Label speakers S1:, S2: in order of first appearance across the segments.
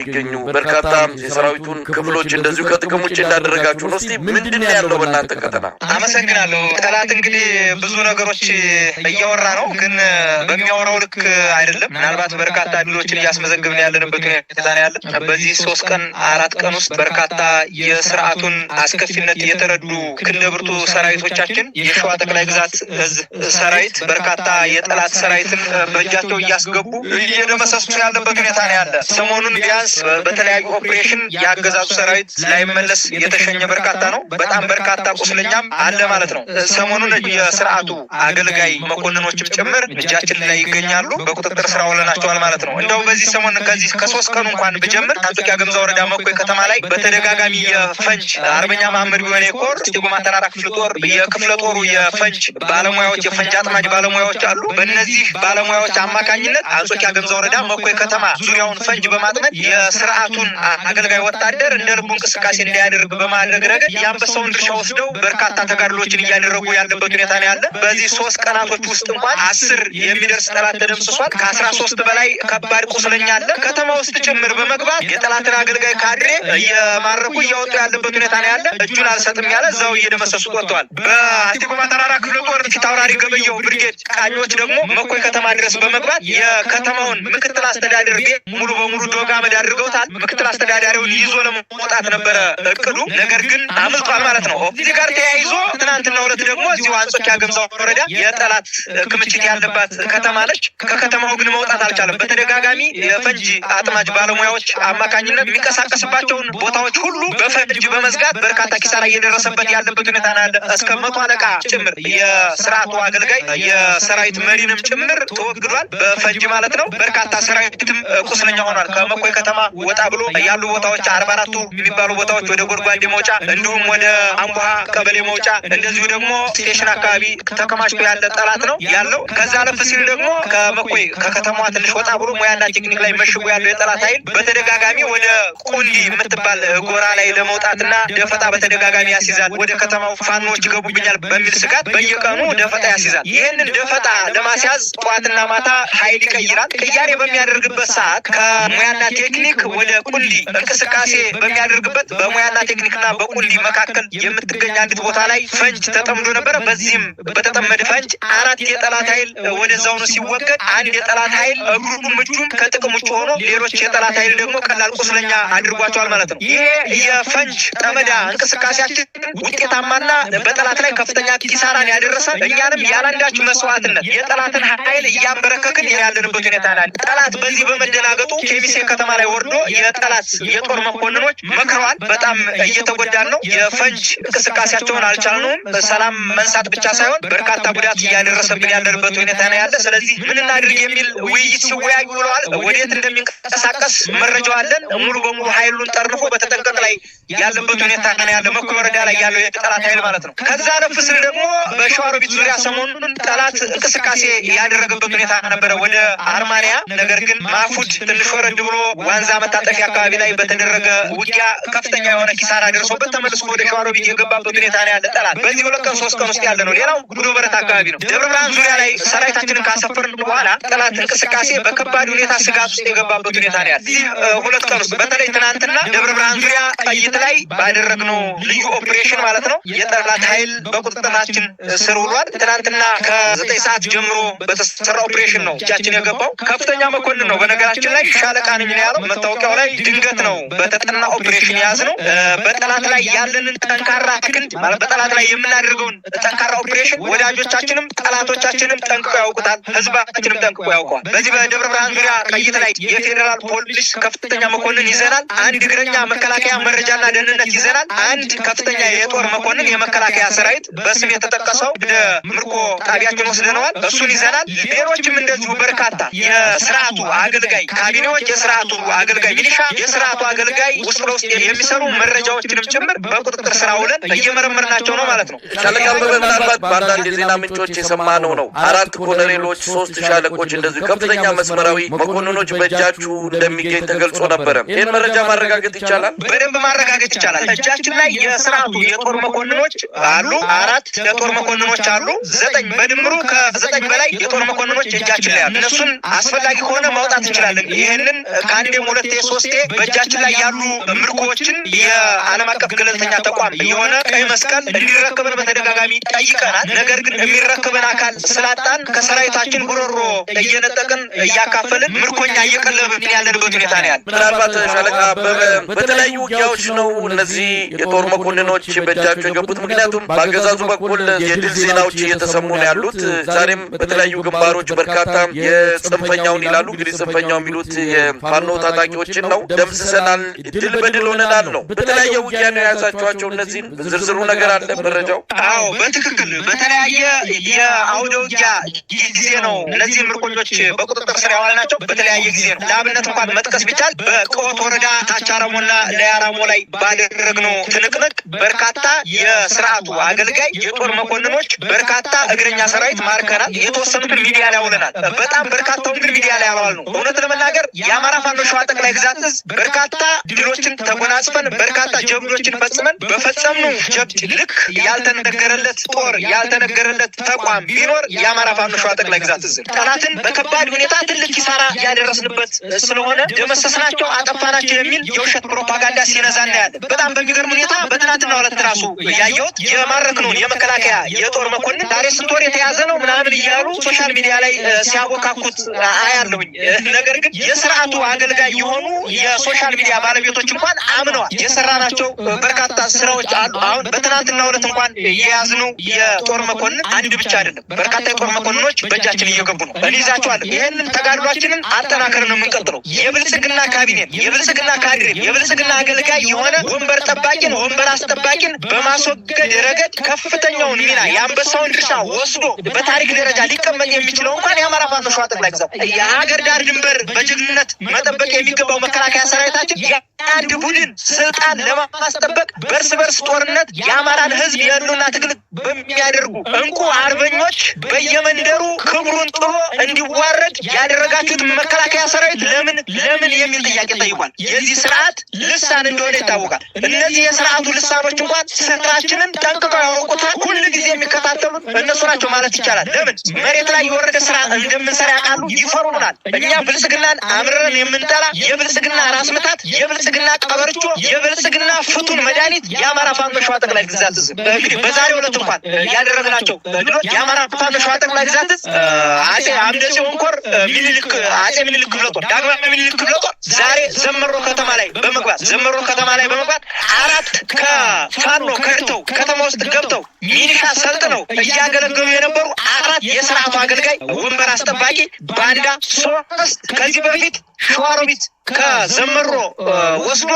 S1: የሚገኙ በርካታ የሰራዊቱን ክፍሎች እንደዚሁ ከጥቅም ውጭ እንዳደረጋችሁ ነው። እስቲ ምንድን ነው ያለው በእናንተ ቀጠና?
S2: አመሰግናለሁ። ጠላት እንግዲህ ብዙ ነገሮች እያወራ ነው፣ ግን በሚያወራው ልክ አይደለም። ምናልባት በርካታ ድሎችን እያስመዘግብን ያለንበት ሁኔታ ነው ያለ። በዚህ 3 ቀን 4 ቀን ውስጥ በርካታ የስርዓቱን አስከፊነት የተረዱ ክንደ ብርቱ ሰራዊቶቻችን፣ የሸዋ ጠቅላይ ግዛት እዝ ሰራዊት በርካታ የጠላት ሰራዊትን በእጃቸው እያስገቡ እየደመሰሱ ያለበት ሁኔታ ነው ያለ። ሰሞኑን ቢያንስ በተለያዩ ኦፕሬሽን የአገዛዙ ሰራዊት ላይመለስ የተሸኘ በርካታ ነው። በጣም በርካታ ቁስለኛም አለ ማለት ነው። ሰሞኑን የስርዓቱ አገልጋይ መኮንኖችም ጭምር እጃችን ላይ ይገኛሉ። በቁጥጥር ስር አውለናቸዋል ማለት ነው። እንደው በዚህ ሰሞን ከዚህ ከ3 ቀኑ እንኳን ብጀምር አንጾኪያ ገምዛ ወረዳ መኮይ ከተማ ላይ በተደጋጋሚ የፈንጅ አርበኛ መሐመድ ቢሆነ ኮር እስቴጎማ ተራራ ክፍለ ጦር የክፍለ ጦሩ የፈንጅ ባለሙያዎች፣ የፈንጅ አጥማጅ ባለሙያዎች አሉ። በእነዚህ ባለሙያዎች አማካኝነት አንጾኪያ ገምዛ ወረዳ መኮይ ከተማ ዙሪያውን ፈንጅ በማጥመድ የስርዓቱን አገልጋይ ወታደር እንደ ልቡ እንቅስቃሴ እንዳያደርግ በማድረግ ረገድ የአንበሳውን ድርሻ ወስደው በርካታ ተጋድሎችን እያደረጉ ያለበት ሁኔታ ነው ያለ። በዚህ 3 ቀናቶች ውስጥ እንኳን 10 የሚደርስ ጠላት ተደምስሷል። ከ13 በላይ ከባድ ቁስለኛ አለ። ከተማ ውስጥ ጭምር በመግባት የጠላትን አገልጋይ ካድሬ እየማረኩ እያወጡ ያለበት ሁኔታ ነው ያለ። እጁን አልሰጥም ያለ እዛው እየደመሰሱት ወጥተዋል። በአስቴጎማ ተራራ ክፍለ ጦር ፊታውራሪ ገበየው ብርጌድ ቃኞች ደግሞ መኮይ ከተማ ድረስ በመግባት የከተማውን ምክትል አስተዳደር ቤት ሙሉ በሙሉ ዶግ አመድ አድርገውታል። ምክትል አስተዳዳሪውን ይዞ ለመውጣት ነበረ እቅዱ፣ ነገር ግን አምልጧል ማለት ነው። እዚህ ጋር ተያይዞ ትናንትና ሁለት ደግሞ እዚሁ አንጾኪያ ገምዛ ወረዳ የጠላት ክምችት ያለባት ከተማ ነች። ከከተማው ግን መውጣት አልቻለም። በተደጋጋሚ የፈንጂ አጥማጅ ባለሙያዎች አማካኝነት የሚንቀሳቀስባቸውን ቦታዎች ሁሉ በፈንጅ በመዝጋት በርካታ ኪሳራ እየደረሰበት ያለበት ሁኔታ ነው ያለ። እስከ 100 አለቃ ጭምር የስርዓቱ አገልጋይ የሰራዊት መሪንም ጭምር ተወግዷል፣ በፈንጅ ማለት ነው። በርካታ ሰራዊትም ቁስለኛ ሆኗል። ከመኮይ ከተማ ወጣ ብሎ ያሉ ቦታዎች 44ቱ የሚባሉ ቦታዎች ወደ ጎድጓዴ መውጫ፣ እንዲሁም ወደ አምቡሃ ቀበሌ መውጫ፣ እንደዚሁ ደግሞ station አካባቢ ተከማችቶ ያለ ጠላት ነው ያለው። ከዛ አለፍ ሲል ደግሞ ከመኮይ ከከተማዋ ትንሽ ወጣ ብሎ ሙያና ቴክኒክ ላይ መሽጎ ያለው የጠላት ኃይል በተደጋጋሚ ወደ ቁንዲ የምትባል ጎራ ላይ ለመውጣትና ደፈጣ በተደጋጋሚ ያስይዛል። ወደ ከተማው ፋኖዎች ይገቡብኛል በሚል ስጋት በየቀኑ ደፈጣ ያስይዛል። ይህንን ደፈጣ ለማስያዝ ጠዋትና ማታ ኃይል ይቀይራል። ቅያሬ በሚያደርግበት ሰዓት ከሙያና ቴክኒክ ወደ ቁንዲ እንቅስቃሴ በሚያደርግበት በሙያና ቴክኒክና በቁንዲ መካከል የምትገኝ አንዲት ቦታ ላይ ፈንጅ ተጠምዶ ነበረ። በዚህም በተጠመደ ፈንጅ አራት የጠላት ኃይል ወደዛውኑ ሲወገድ፣ አንድ የጠላት ኃይል እግሩም እጁም ከጥቅም ውጭ ሆኖ ሌሎች የጠላት ኃይል ደግሞ ቀላል ቁስለኛ አድርጓቸዋል ማለት ነው። ይሄ የፈንጅ ጠመዳ እንቅስቃሴያችን ውጤታማና በጠላት ላይ ከፍተኛ ኪሳራን ያደረሰ፣ እኛንም ያላንዳች መስዋዕትነት የጠላትን ኃይል እያንበረከክን ያለንበት ሁኔታ ናል። ጠላት በዚህ በመደናገጡ ኬሚሴ ከተማ ላይ ወርዶ የጠላት የጦር መኮንኖች መክረዋል። በጣም እየተጎዳን ነው። የፈንጅ እንቅስቃሴያቸውን አልቻልነውም። ሰላም መንሳት ብቻ ሳይሆን በርካታ ጉዳት እያደረሰብን ያለንበት ሁኔታ ነው ያለ። ስለዚህ ምን እናድርግ የሚል ውይይት ሲወያዩ ውለዋል። ወዴት እንደሚንቀሳቀስ መረጃው አለን። ሙሉ በሙሉ ኃይሉን ጠርንፎ በተጠንቀቅ ላይ ያለበት ሁኔታ ነው ያለ። መኮይ ወረዳ ላይ ያለው የጠላት ኃይል ማለት ነው። ከዛ አለፍ ስል ደግሞ በሸዋሮቢት ዙሪያ ሰሞኑን ጠላት እንቅስቃሴ ያደረገበት ሁኔታ ነበረ ወደ አርማንያ። ነገር ግን ማፉድ ትንሽ ወረድ ብሎ ዋንዛ መታጠፊያ አካባቢ ላይ በተደረገ ውጊያ ከፍተኛ የሆነ ኪሳራ ደርሶበት ተመልሶ ወደ ሸዋሮቢት የገባበት ሁኔታ ነው ያለ ጠላት። በዚህ 2 ቀን 3 ቀን ውስጥ ያለ ነው። ሌላው ጉዶ በረት አካባቢ ነው። ደብረ ብርሃን ዙሪያ ላይ ሰራዊታችንን ካሰፈርን በኋላ ጠላት እንቅስቃሴ በከባድ ሁኔታ ስጋት ውስጥ የገባበት ሁኔታ ነው ያለ። እዚህ 2 ቀን ውስጥ በተለይ ትናንትና ደብረ ብርሃን ዙሪያ ቀይት ላይ ባደረግነው ልዩ ኦፕሬሽን ማለት ነው የጠላት ኃይል በቁጥጥራችን ስር ውሏል። ትናንትና ከ9 ሰዓት ጀምሮ በተሰራ ኦፕሬሽን ነው እጃችን የገባው። ከፍተኛ መኮንን ነው። በነገራችን ላይ ሻለቃ ነኝ ነው ያለው መታወቂያው ላይ። ድንገት ነው በተጠና ኦፕሬሽን የያዝነው። በጠላት ላይ ያለንን ጠንካራ ክንድ ማለት በጠላት ላይ የምናደርገውን ጠንካራ ኦፕሬሽን ወዳጆቻችንም ጠላቶቻችንም ጠንቅቆ ያውቁታል። ህዝባችንም ጠንቅቆ ያውቀዋል። በዚህ በደብረ ብርሃን ዙሪያ ቀይት ላይ የፌዴራል ፖሊስ ከፍተኛ መኮንን ይዘናል። አንድ እግረኛ መከላከያ መረጃና ደህንነት ይዘናል። አንድ ከፍተኛ የጦር መኮንን የመከላከያ ሰራዊት በስም የተጠቀሰው ወደ ምርኮ ጣቢያችን ወስደነዋል። እሱን ይዘናል። ሌሎችም እንደዚሁ በርካታ የስርዓቱ አገልጋይ ካቢኔዎች፣ የስርዓቱ አገልጋይ ሚሊሻ፣ የስርዓቱ አገልጋይ ውስጥ ለውስጥ የሚሰሩ መረጃዎችንም ጭምር በቁጥጥር ስር አውለን እየመረመርናቸው ነው ማለት ነው።
S1: ሻለቃ አበበ፣ ምናልባት በአንዳንድ የዜና ምንጮች የሰማነው ነው። አራት ኮሎኔሎች፣ ሶስት ሻለቆች እንደዚሁ ከፍተኛ መስመራዊ መኮንኖች በእጃችሁ እንደሚገኝ ተገልጾ ነበረ። ይህን መረጃ ማረጋገጥ ይቻላል?
S2: በደንብ ማረጋገጥ ይቻላል። እጃችን ላይ የስርዓቱ የጦር መኮንኖች አሉ። አራት የጦር መኮንኖች አሉ። ዘጠኝ፣ በድምሩ ከ9 በላይ የጦር መኮንኖች እጃችን ላይ አሉ። እነሱን አስፈላጊ ከሆነ ማውጣት እንችላለን። ይህንን ከአንዴም ሁለቴ ሶስቴ በእጃችን ላይ ያሉ ምርኮዎችን የዓለም አቀፍ ገለልተኛ ተቋም የሆነ ቀይ መስቀል እንዲረከበን በተደጋጋሚ ጠይቀናል። ነገር ግን የሚረከበን አካል ስላጣን ከሰራዊታችን ጉሮሮ እየነጠቅን እያካፈልን ምርኮኛ እየቀለብን ያለንበት ሁኔታ ነው ያለ።
S1: ምናልባት ሻለቃ አበበ በተለያዩ ውጊያዎች ነው እነዚህ የጦር መኮንኖች በእጃቸው የገቡት። ምክንያቱም በአገዛዙ በኩል የድል ዜናዎች እየተሰሙ ነው ያሉት። ዛሬም በተለያዩ ግንባሮች በርካታ የጽንፈኛውን ይላሉ፣ እንግዲህ ጽንፈኛው የሚሉት የፋኖ ታጣቂዎችን ነው፣ ደምስሰናል፣ ድል በድል ሆነናል ነው። በተለያየ ውጊያ ነው የያዛችኋቸው እነዚህን። ዝርዝሩ ነገር አለ መረጃው?
S2: አዎ በትክክል በተለያየ የአውደ ውጊያ ጊዜ ነው እነዚህ ምርኮኞች በቁጥጥር ስር ያዋልናቸው በተለያየ ጊዜ ነው። ለአብነት እንኳን መጥቀስ ቢቻል በቀወት ወረዳ ታች አራሞና ላይ አራሞ ላይ ባደረግነው ትንቅንቅ በርካታ የስርዓቱ አገልጋይ የጦር መኮንኖች፣ በርካታ እግረኛ ሰራዊት ማርከናል። የተወሰኑትን ሚዲያ ላይ አውለናል። በጣም በርካታውን ግን ሚዲያ ላይ አላዋልነው። እውነት ለመናገር የአማራ ፋኖ ሸዋ ጠቅላይ ግዛት እዝ በርካታ ድሎችን ተጎናጽፈን በርካታ ጀብዶችን ፈጽመን በፈጸምነው ጀብድ ልክ ያልተነገረለት ጦር ያልተነገረለት ተቋም ቢኖር የአማራ ፋኖ ሸዋ ጠቅላይ ግዛት እዝ ነው። ጠላትን በከባድ ሁኔታ ትልቅ ኪሳራ ያደረስንበት ስለሆነ ደመሰስናቸው፣ አጠፋናቸው የሚል የውሸት ፕሮፓጋንዳ ሲነዛ እናያለን። በጣም በሚገርም ሁኔታ በትናንትናው ዕለት ራሱ ያየሁት የማረክነውን የመከላከያ የጦር መኮንን ዛሬ ስንት ወር የተያዘ ነው ምናምን እያሉ social media ላይ ሲያቦካኩት አያለሁኝ። ነገር ግን የስርዓቱ አገልጋይ የሆኑ የ social media ባለቤቶች እንኳን አምነዋል። የሰራናቸው በርካታ ስራዎች አሉ። አሁን በትናንትናው ዕለት እንኳን የያዝነው የጦር መኮንን አንድ ብቻ አይደለም። በርካታ የጦር መኮንኖች በእጃችን እየገቡ ነው። እንይዛቸዋለን። ይህንን ተጋድሏችንን አጠናክረን ነው የምንቀጥለው። የብልጽግና ካቢኔን፣ የብልጽግና ካድሬን፣ የብልጽግና አገልጋይ የሆነ ወንበር ጠባቂን፣ ወንበር አስጠባቂን በማስወገድ ረገድ ከፍተኛውን ሚና የአንበሳውን ድርሻ ወስዶ በታሪክ ደረጃ ሊቀመጥ የሚችለው እንኳን የአማራ ፋኖ ሸዋ ጠቅላይ ግዛት የሀገር ዳር ድንበር በጀግንነት መጠበቅ የሚገባው መከላከያ ሰራዊታችን የአንድ ቡድን ስልጣን ለማስጠበቅ በእርስ በርስ ጦርነት የአማራን ሕዝብ የህልውና ትግል በሚያደርጉ እንቁ አርበኞች በየመንደሩ ክብሩን ጥሎ እንዲዋረድ ያደረጋችሁት መከላከያ ሰራዊት ለምን ለምን የሚል ጥያቄ ጠይቋል። የዚህ ስርዓት ልሳን እንደሆነ ይታወቃል። እነዚህ የስርዓቱ ልሳኖች እንኳን ስራችንን ጠንቅቀው ያውቁታል። ሁል ጊዜ የሚከታተሉት እነሱ ናቸው ማለት ይቻላል። ለምን መሬት ላይ የወረደ ስራ እንደምንሰራ ያውቃሉ፣ ይፈሩናል። እኛ ብልጽግናን አምርረን የምንጠላ የብልጽግና ራስ ምታት፣ የብልጽግና ቀበርቾ፣ የብልጽግና ፍቱን መድኃኒት የአማራ ፋኖ ሸዋ ጠቅላይ ግዛት እዝ እንግዲህ በዛሬው ዕለት እንኳን ያደረግናቸው ድሎች የአማራ ፋኖ ሸዋ ጠቅላይ ግዛት እዝ አጼ አምደ ጽዮን ኮር ሚኒልክ አጼ ሚኒልክ ክፍለ ጦር ዳግማዊ ሚኒልክ ክፍለ ጦር ዛሬ ዘመሮ ከተማ ላይ በመግባት ዘመሮ ከተማ ላይ በመግባት አራት ከፋኖ ከድተው ከተማ ውስጥ ገብተው ሚኒሻ ሰልጥነው እያገለገሉ የነበሩ አራት የስርዓቱ አገልጋይ ወንበር አስጠባቂ ባንዳ፣ ሶስት ከዚህ በፊት ሸዋሮቢት ከዘመሮ ወስዶ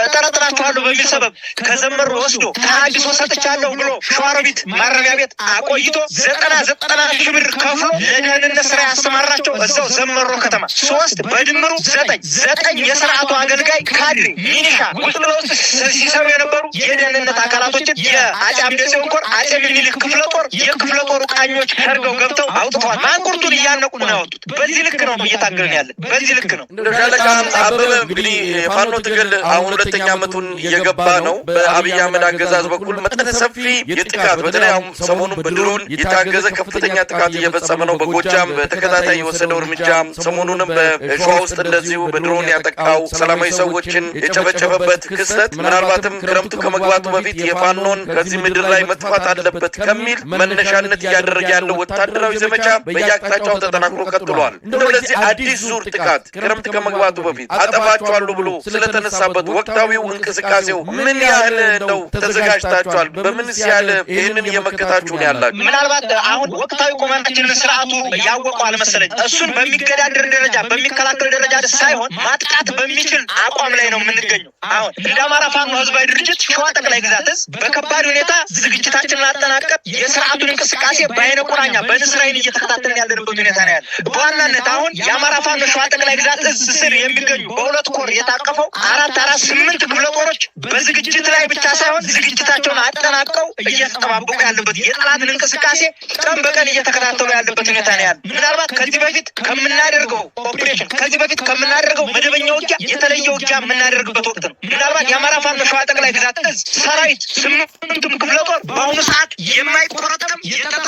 S2: ጠረጥራችኋለሁ በሚል ሰበብ ከዘመሮ ወስዶ ተሃድሶ ሰጥቻለሁ ብሎ ሸዋሮቢት ማረሚያ ቤት አቆይቶ 99 ሺህ ብር ከፍሎ ለደህንነት ስራ ያሰማራቸው እዛው ዘመሮ ከተማ ሶስት፣ በድምሩ ዘጠኝ ዘጠኝ የስርዓቱ አገልጋይ ካድሬ ሚኒሻ ውስጥ ለውስጥ ሲሰሩ የነበሩ የደህንነት አካላቶችን የአፄ አምደ ጽዮን ኮር አፄ ምኒልክ ክፍለ ጦር የክፍለ ጦሩ ቃኞች ሰርገው ገብተው አውጥተዋል። ማንቁርቱን እያነቁ ነው ያወጡት። በዚህ ልክ ነው እየታገልን ያለን። በዚህ ልክ ነው።
S1: ሻለቃ አበበ እንግዲህ የፋኖ ትግል አሁን ሁለተኛ ዓመቱን እየገባ ነው። በአብይ አህመድ አገዛዝ በኩል መጠነ ሰፊ የጥቃት በተለይ አሁን ሰሞኑን በድሮን የታገዘ ከፍተኛ ጥቃት እየፈጸመ ነው። በጎጃም በተከታታይ የወሰደው እርምጃ፣ ሰሞኑንም በሸዋ ውስጥ እንደዚሁ በድሮን ያጠቃው ሰላማዊ ሰዎችን የጨፈጨፈበት ክስተት ምናልባትም ክረምቱ ከመግባቱ በፊት የፋኖን ከዚህ ምድር ላይ መጥፋት አለበት ከሚል መነሻነት እያደረገ ያለው ወታደራዊ ዘመቻ በየአቅጣጫው ተጠናክሮ ቀጥሏል። እንደው ለዚህ አዲስ ዙር ጥቃት ክረምት ከመግባቱ በፊት አጠፋቸዋለሁ ብሎ ስለተነሳበት ወቅታዊው እንቅስቃሴው ምን ያህል እንደው ተዘጋጅታችኋል? በምንስ ያህል ይህንን እየመከታችሁ ነው ያላችሁ?
S2: ምናልባት አሁን ወቅታዊ ቁመናችንን ስርዓቱ ያወቀው አልመሰለኝ። እሱን በሚገዳደር ደረጃ በሚከላከል ደረጃ ሳይሆን ማጥቃት በሚችል አቋም ላይ ነው የምንገኘው። አሁን እንደ አማራ ፋኖ ህዝባዊ ድርጅት ሸዋ ጠቅላይ ግዛት እዝ በከባድ ሁኔታ ዝግጅታችንን አጠናቀቅ የስርዓቱን እንቅስቃሴ በአይነ ቁራኛ በንስር ዓይን እየተከታተልን ያለንበት ሁኔታ ነው ያለ። በዋናነት አሁን የአማራ ፋኖ ሸዋ ጠቅላይ ግዛት እዝ ስር የሚገኙ በሁለት ኮር የታቀፈው አራት አራት ስምንት ክፍለ ጦሮች በዝግጅት ላይ ብቻ ሳይሆን ዝግጅታቸውን አጠናቀው እየተጠባበቁ ያለበት የጠላትን እንቅስቃሴ ቀን በቀን እየተከታተሉ ያለበት ሁኔታ ነው ያለ። ምናልባት ከዚህ በፊት ከምናደርገው ኦፕሬሽን ከዚህ በፊት ከምናደርገው መደበኛ ውጊያ የተለየ ውጊያ የምናደርግበት ወቅት ነው። ምናልባት የአማራ ፋኖ ሸዋ ጠቅላይ ግዛት እዝ ሰራዊት ስምንቱም ክፍለ ጦር በአሁኑ ሰዓት የማይቆረጠም የጠጠር